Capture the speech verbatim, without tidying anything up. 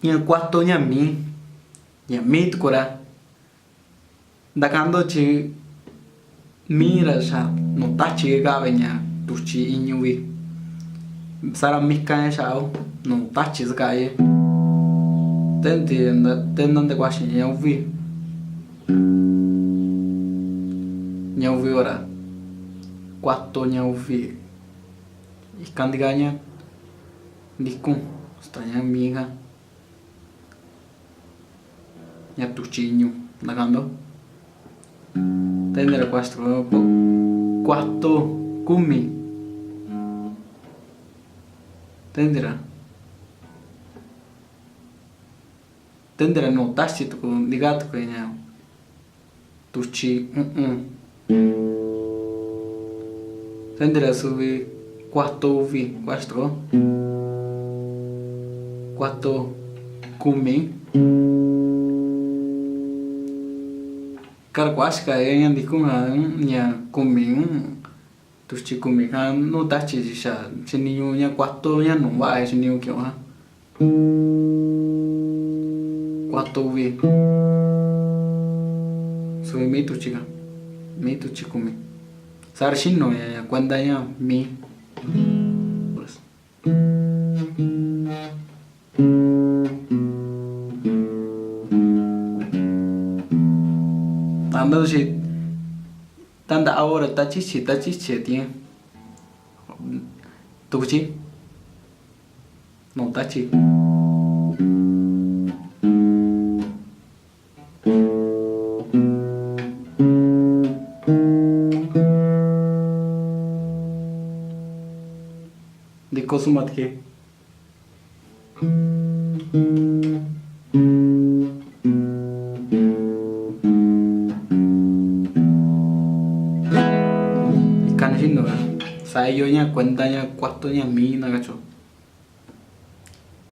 Ña cuarto ña mi, ña mi tucu ra. Nda cando chi mi ra xa nu tachi ga ve ña tuchi iñu vi. Sara mica ña xau nu tachi zaka ye. Tenti nda tenda nda guaxi ña uvi. Ña uvi ora. Cuarto ña uvi. Ica ndiga ña ndicun sta ña mi ga. Ña tuchi iñu nda cando. Tendira cuarto, cuarto cumi. Tendira. Tendira nu tachi tucu ndiga tucu ña tuchi u'un. Tendira suvi cuarto uvi, cuarto. Cuarto cumi. Cara cuaxca ña ndicun ña cumi. Tuchi cumi ca nu tachi xa chi niñu ña cuarto ña nu va'a chi niñu quiu ca. Cuarto uvi. Suvi mi tuchi ca. Mi tuchi cumi. Sara xinu ña cuenda ña mi. Tanda xi tanda ahora tachichi tachichi tiña. Tuchi. Nu tachi. Ndico suma tike. Ica na xinu sa iyo ña cuenda ña cuarto ña mi na cacho.